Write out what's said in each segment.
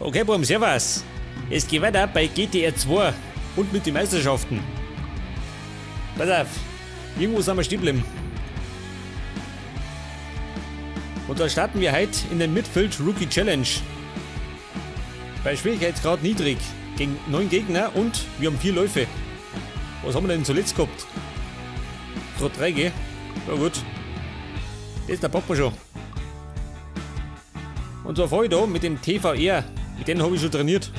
Okay, Buam, servus. Es geht weiter bei GTR 2 und mit den Meisterschaften. Pass auf, irgendwo sind wir stehen geblieben. Und da starten wir heute in den Midfield Rookie Challenge. Bei Schwierigkeitsgrad niedrig, gegen 9 Gegner und wir haben 4 Läufe. Was haben wir denn zuletzt gehabt? Grad 3, gell? Ja gut. Das, da packen wir schon. Und zwar fahr ich da mit dem TVR, mit dem habe ich schon trainiert.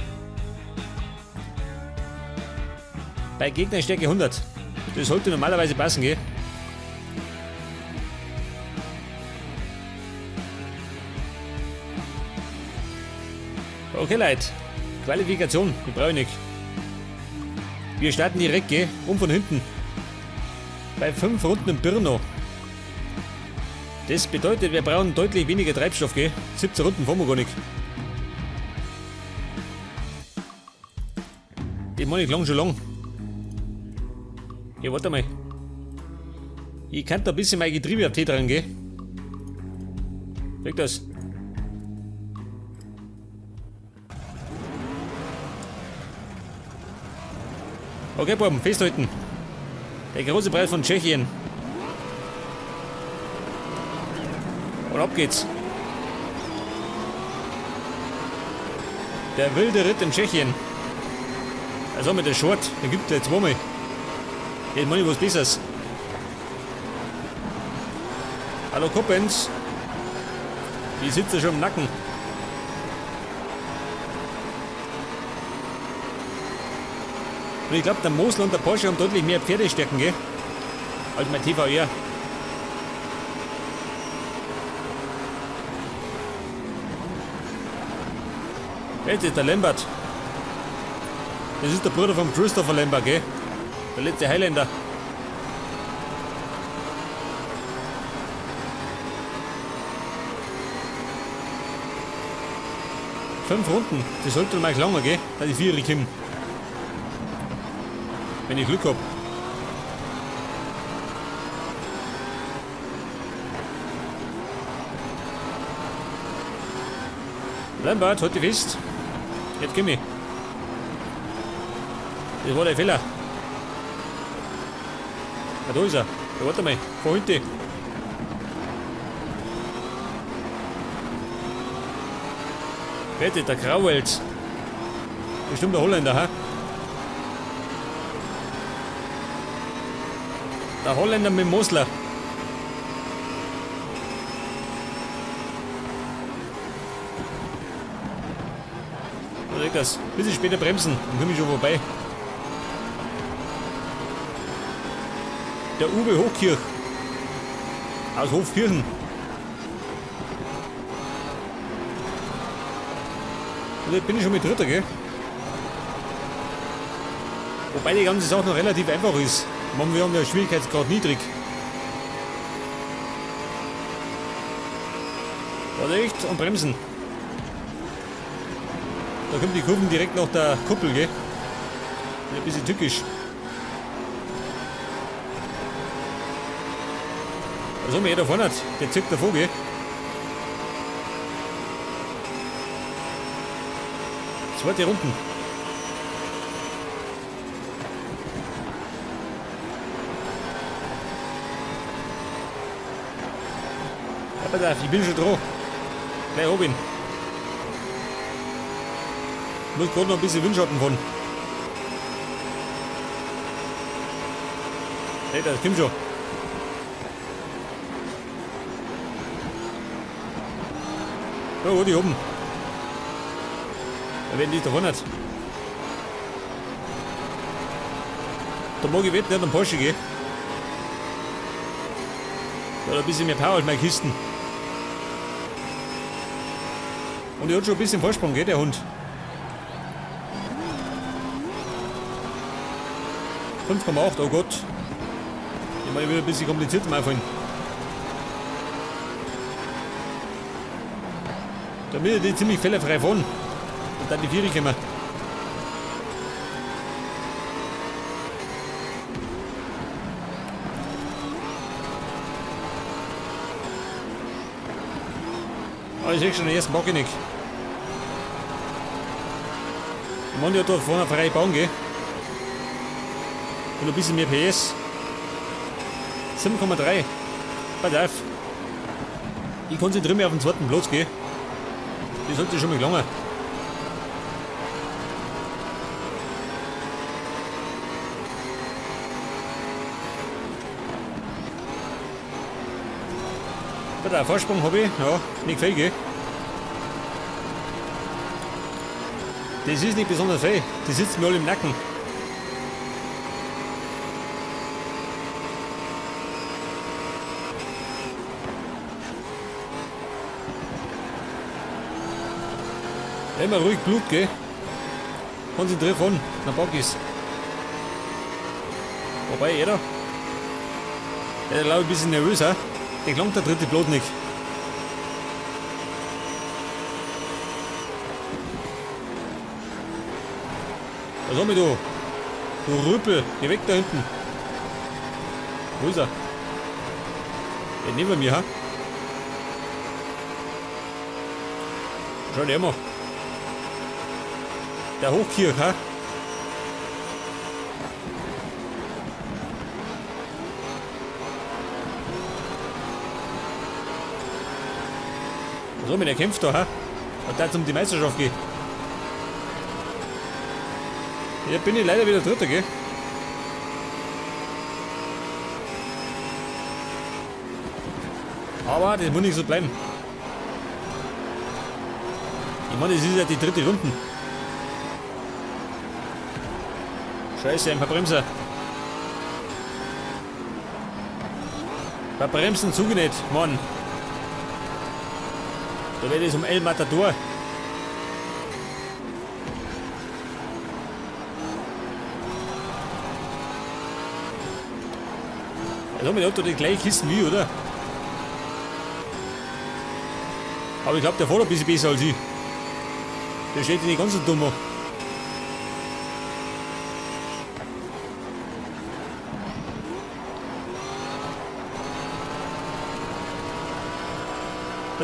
Bei Gegnerstärke 100. Das sollte normalerweise passen, gell? Okay, Leute. Qualifikation, die brauche ich nicht. Wir starten direkt, gell? Und von hinten. Bei 5 Runden in Brno. Das bedeutet, wir brauchen deutlich weniger Treibstoff, gell? 17 Runden fahren wir gar nicht. Die meine ich lang schon lang. Ja, warte mal. Ich kann da ein bisschen mein Getriebe auf Tee dran, gell? Weg das. Okay, Buben, festhalten. Der große Preis von Tschechien. Und ab geht's. Der wilde Ritt in Tschechien. Also mit der Short, den gibt es jetzt zweimal. Jetzt meine ich was Besseres. Hallo Koppens. Die sitzt ja schon im Nacken. Und ich glaub, der Mosler und der Porsche haben deutlich mehr Pferdestärken, gell? Als mein TVR. Jetzt ist der Lambert. Das ist der Bruder von Christopher Lambert, gell? Der letzte Highlander. 5 Runden, das sollte mal lange gell? Dass ich 4 komme. Wenn ich Glück hab. Lambert, halt dich fest. Jetzt komm ich. Das war der Fehler. Ah, da ist er. Ja, warte mal, von hinten. Wer ist der Grauwels? Bestimmt der Holländer, ha? Der Holländer mit dem Mosler. Da liegt das. Ein bisschen später bremsen, dann komme ich schon vorbei. Der Uwe Hochkirch aus Hofkirchen. Und jetzt bin ich schon mit Dritter, gell? Wobei die ganze Sache noch relativ einfach ist. Ich meine, wir haben ja Schwierigkeitsgrad niedrig. Warte echt und bremsen. Da kommt die Kurven direkt nach der Kuppel, gell? Ist ein bisschen tückisch. Was haben wir hier da vorne? Der zirkt davor, gell? Zweite Runden. Ja, pass auf, ich bin schon dran. Gleich hab ihn. Ich muss grad noch ein bisschen Windschatten fahren. Hey, das kommt schon. Ja, gut, die oben. Da werden die da vorne. Da mag ich wetten, der hat einen Porsche, gell? Da hat ein bisschen mehr Power als meine Kisten. Und er hat schon ein bisschen Vorsprung, gell, der Hund. 5,8, oh Gott. Ich meine, wieder ein bisschen kompliziert zum Einfahren. Da müssen die ziemlich fehlerfrei fahren. Und dann die Viere kommen. Ah, ich sehe schon den ersten Bock nicht. Ich meine, der hat da vorne eine freie Bahn, gell? Und ein bisschen mehr PS. 7,3. Pass auf. Ich konzentriere mich auf den zweiten Platz, gell? Das sollte schon mal gelangen. Der Vorsprung habe ich, ja, nicht viel, gell? Das ist nicht besonders viel, die sitzen mir alle im Nacken. Immer ruhig Blut, gell? Konzentrier von, dann pack ich's. Wobei, jeder. Der ist, glaube ich, ein bisschen nervös, hä? Der gelangt der dritte Blut nicht. Was haben wir da? Du Rüppel, geh weg da hinten. Wo ist er? Der neben mir, ha? Schau dir mal. Der Hochkirch, ha? Was haben wir, der kämpft da, ha? Und da um die Meisterschaft geht. Ja, bin ich leider wieder Dritter, gell? Aber das muss nicht so bleiben. Ich meine, das ist ja die dritte Runde. Scheiße, ein Verbremser. Verbremsen zugenäht, Mann. Da werde ich um El Matador. Also mit Auto die gleiche Kisten wie, oder? Aber ich glaube, der fährt ein bisschen besser als ich. Der steht nicht ganz so dumm.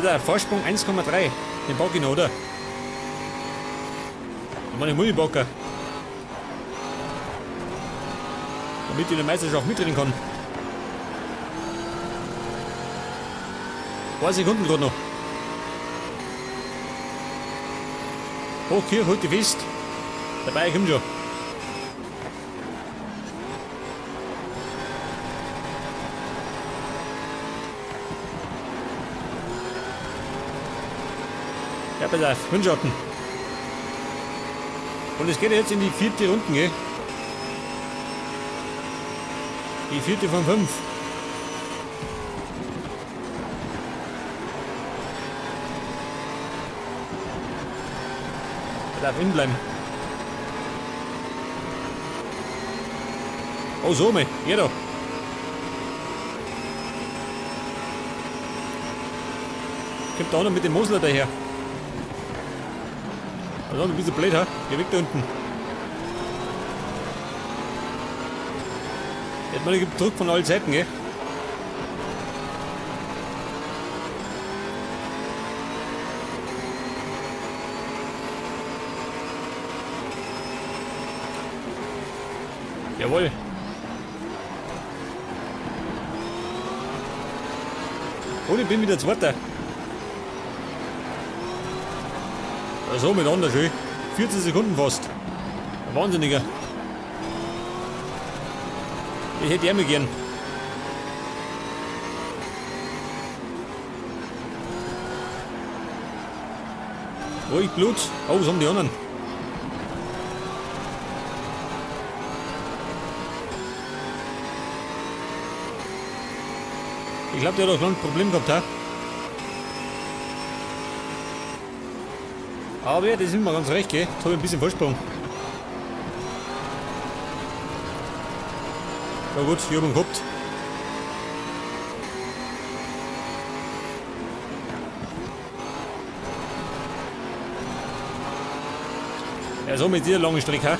Der Vorsprung 1,3. Den pack ich noch, oder? Ich meine, ich muss ihn packen. Damit ich in der Meisterschaft mitreden kann. Ein paar Sekunden gerade noch. Hoch hier, halt dich fest. Dabei kommt schon. Ja, pass auf, Windschatten. Und es geht jetzt in die vierte Runde, gell? Die vierte von 5. Darf innen bleiben. Oh, so, mei. Geh doch. Kommt da auch noch mit dem Mosler daher. Also, du bist so blöd, ha? Geh weg da unten. Jetzt mal gibt Druck von allen Seiten, gell? Jawohl. Und ich bin wieder Zweiter. Ja, so miteinander schön. 14 Sekunden fast. Ein Wahnsinniger. Ich hätte ja gern. Ruhig Blut. Oh, was haben die anderen? Ich glaube, der hat auch noch ein Problem gehabt, ha? Aber ja, das ist immer ganz recht, gell? Jetzt habe ich ein bisschen Vorsprung. Na gut, ich hab ihn gehabt. Ja, so mit dieser langen Strecke, ha?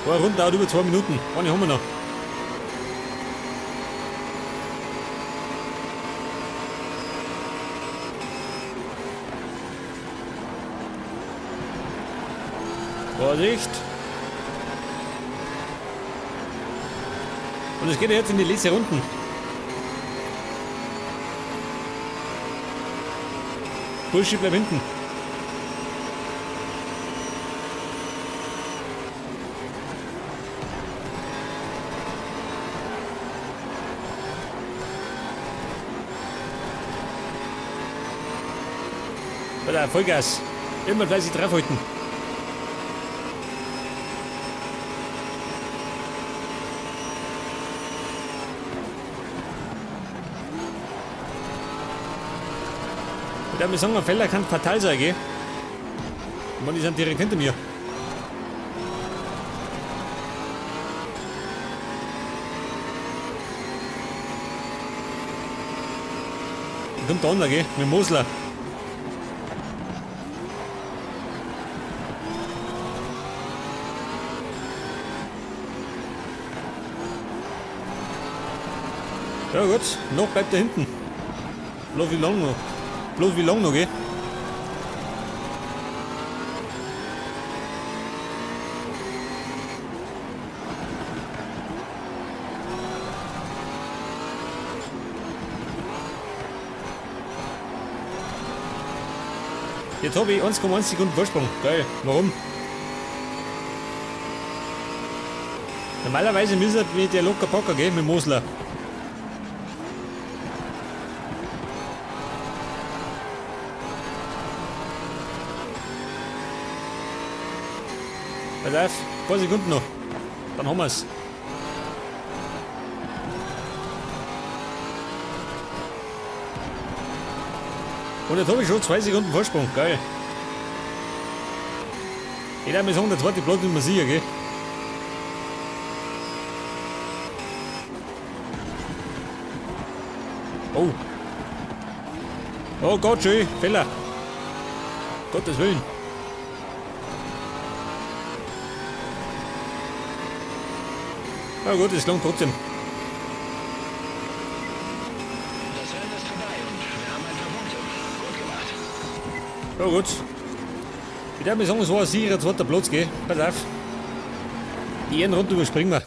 Eine Runde dauert über 2 Minuten. Eine haben wir noch. Vorsicht! Und es geht jetzt in die letzte Runden. Bursche, bleib hinten. Alter, Vollgas. Immer fleißig draufhalten. Ich würde sagen, ein Fehler kann fatal sein, gell? Ich meine, die sind direkt hinter mir. Da kommt der andere, gell? Mit dem Mosler. Ja gut, noch bleibt er hinten. Bloß wie lang noch? Bloß wie lang noch, gell? Jetzt habe ich 1,1 Sekunden Vorsprung. Geil. Warum? Normalerweise müssen wir mit der locker packen, gell? Mit Mosler. Pass auf, ein paar Sekunden noch. Dann haben wir's. Und jetzt habe ich schon 2 Sekunden Vorsprung. Geil. Ich darf mir sagen, der zweite Platz ist mir sicher, gell? Oh. Oh Gott, schön. Fehler. Gottes Willen. Na gut, es langt trotzdem. Das Rennen ist vorbei und wir haben ein paar Punkte. Gut gemacht. Ja gut. Ich darf mir sagen, es war ein sicherer zweiter Platz, gell? Pass auf. Die Ehrenrunde überspringen wir.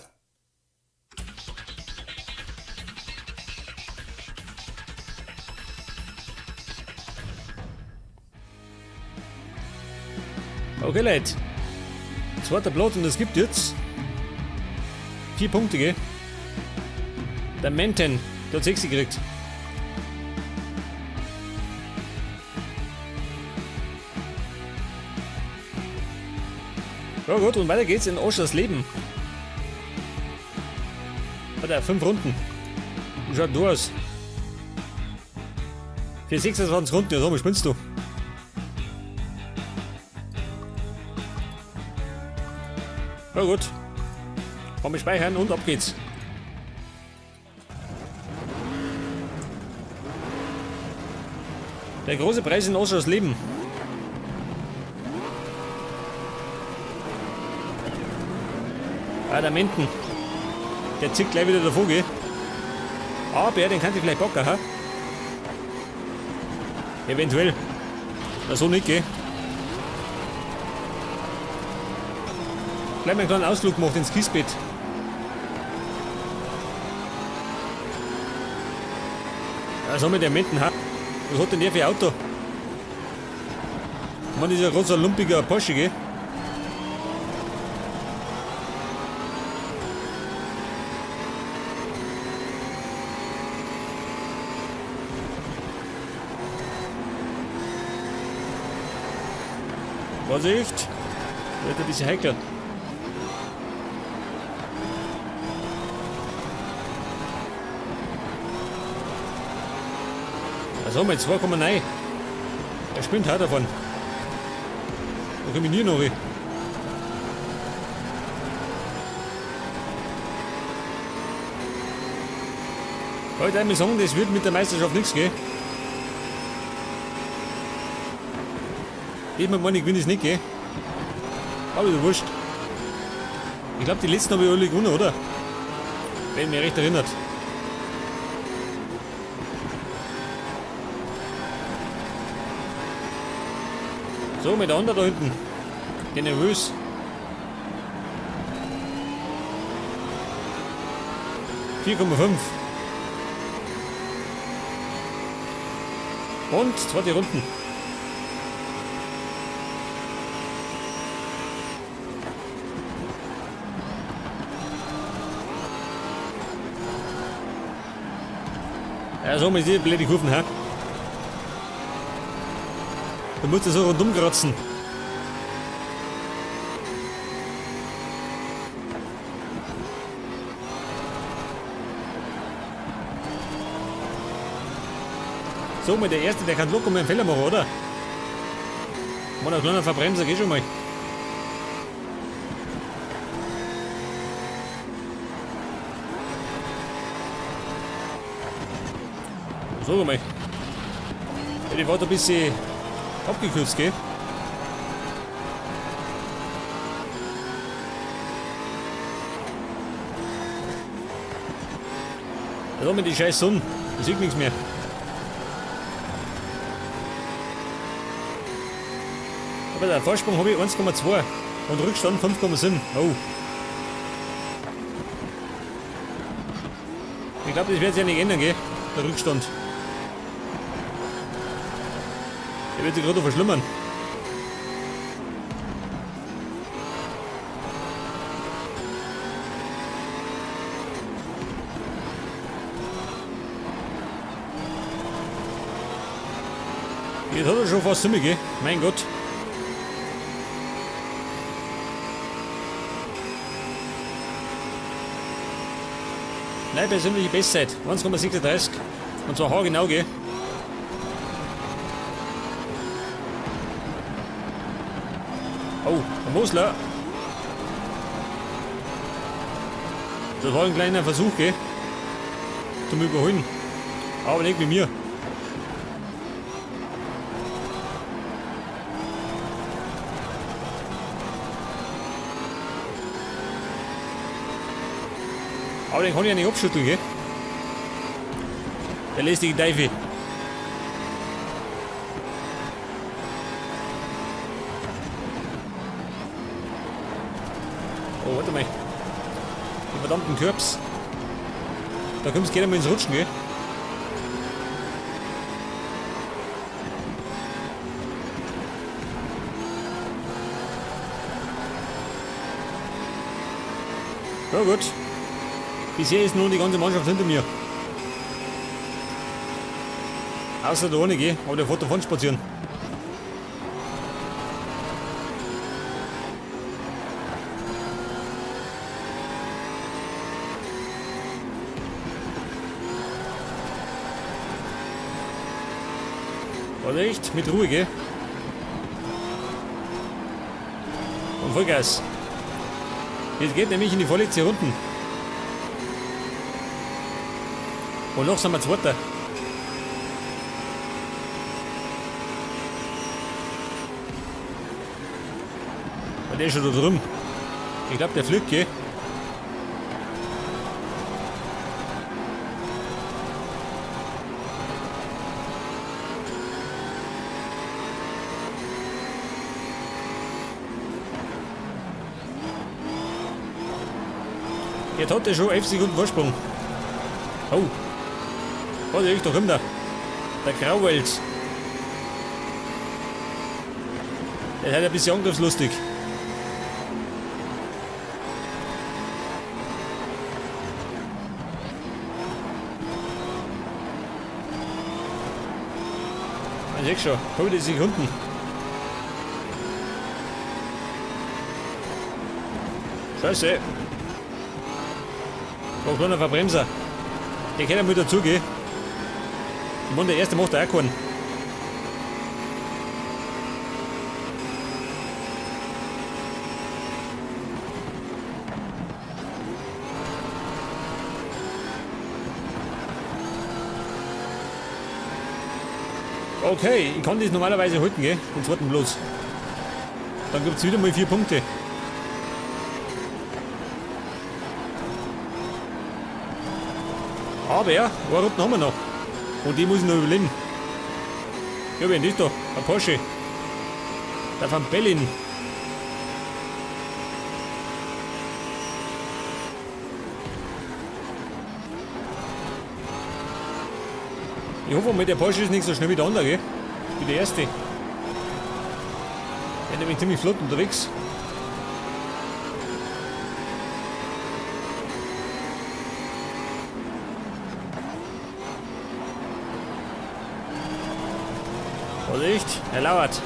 Okay, Leute. Zweiter Platz und es gibt jetzt 4 Punkte, gell? Der Menten, der hat 6 gekriegt. Ja gut, und weiter geht's in Oschersleben. Hat er 5 Runden. Wie schaut du aus? Für 26 Runden, ja, sag mal, spinnst du? Ja gut. Komm, wir speichern und ab geht's. Der große Preis in Oschersleben. Ah, der Menten. Der zieht gleich wieder davon, gell? Aber den kann ich vielleicht packen, ha? Eventuell. Na, so nicht, gell? Gleich mal einen kleinen Ausflug gemacht ins Kiesbett. Ja, so mit der Menten, ha? Was hat denn der für ein Auto? Ich meine, das ist ja gerade so ein lumpiger Porsche, gell? Vorsicht! Wird ein bisschen heikel. Was haben wir jetzt? 2,9. Er spinnt auch davon. Da komm ich nie noch hin. Heute einmal sagen, das wird mit der Meisterschaft nichts gehen. Ich meine, ich gewinne es nicht, gell? Aber ist ja wurscht. Ich glaub, die letzten habe ich alle gewonnen, oder? Wenn ich mich recht erinnert. So, mit der anderen da hinten. Der nervös. 4,5. Und zweite Runden. Ja, so mit die blöde Kurven, hä? Da musst du so rundum kratzen. So, mal der Erste, der kann locker mal einen Fehler machen, oder? Mann, ein kleiner Verbremser geht schon mal. So mal. Ja, die war da ein bisschen abgekürzt, gell? Da mit die scheiß Sonne. Ich sehe nichts mehr. Aber der Vorsprung habe ich 1,2 und Rückstand 5,7. Oh. Ich glaube, das wird sich ja nicht ändern, gell? Der Rückstand. Der wird sich gerade verschlimmern. Jetzt hat er schon fast ziemlich, gell? Mein Gott. Nein, persönliche Bestzeit. 1,36. Und zwar haargenau, gell? Oh, der Mosler. Das war ein kleiner Versuch, gell? Zum Überholen. Aber nicht mit mir. Aber den kann ich ja nicht abschütteln, gell? Der lästige Teufel. Oh, warte mal. Die verdammten Körbs. Da kommst du gerne mal ins Rutschen, gell? Ja gut. Bisher ist nur die ganze Mannschaft hinter mir. Außer der ohne, gell? Aber der fährt davon spazieren. War echt mit Ruhe, gell? Und Vollgas. Jetzt geht nämlich in die vorletzte Runden. Und noch sind wir Zweiter. Und der ist schon da drüben. Ich glaube, der fliegt, gell? Jetzt hat er schon 11 Sekunden Vorsprung. Oh. Was ist doch immer. Der Grauwels. Der ist halt ein bisschen angriffslustig. Ich seh schon, hol die Sekunden. Scheiße. Oh, kleiner Verbremser. Der kann ja mit dazu gehen. Ich meine, der erste macht auch keinen. Okay, ich kann das normalerweise halten, gell? Den zweiten Platz. Dann gibt's wieder mal 4 Punkte. Aber ja, eine Runde haben wir noch. Und die muss ich noch überleben. Ja, wer ist das da? Ein Porsche. Der von Berlin. Ich hoffe mal, der Porsche ist nicht so schnell wie der andere, gell? Wie der erste. Der ist nämlich ziemlich flott unterwegs. Vorsicht, er lauert.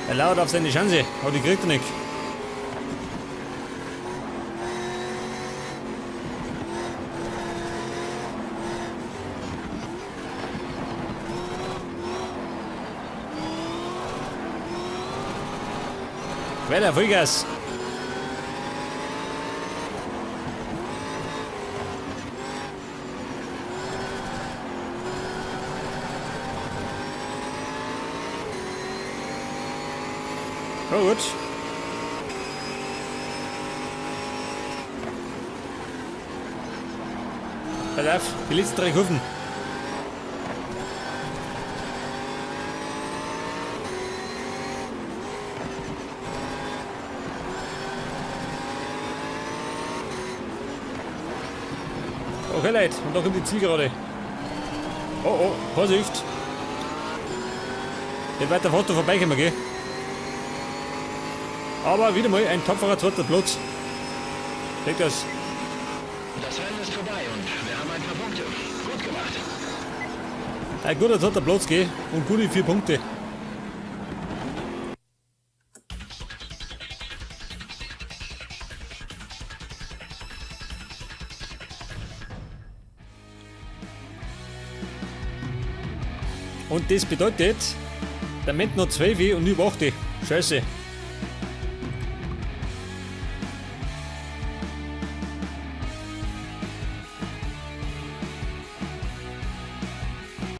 Er lauert auf seine Chance, aber die kriegt er nicht. Weiter, Vollgas. Oh, gut. Pass auf, die letzten drei Kurven. Okay, Leute, und da kommt die Zielgerade. Oh, oh, Vorsicht. Nicht weiter fort vorbeikommen, gell? Aber wieder mal ein tapferer zweiter Platz. Check das. Das Rennen ist vorbei und wir haben ein paar Punkte. Gut gemacht. Ein guter zweiter Platz, gell? Und gute 4 Punkte. Und das bedeutet, der Moment noch 12 und über 8. Scheiße.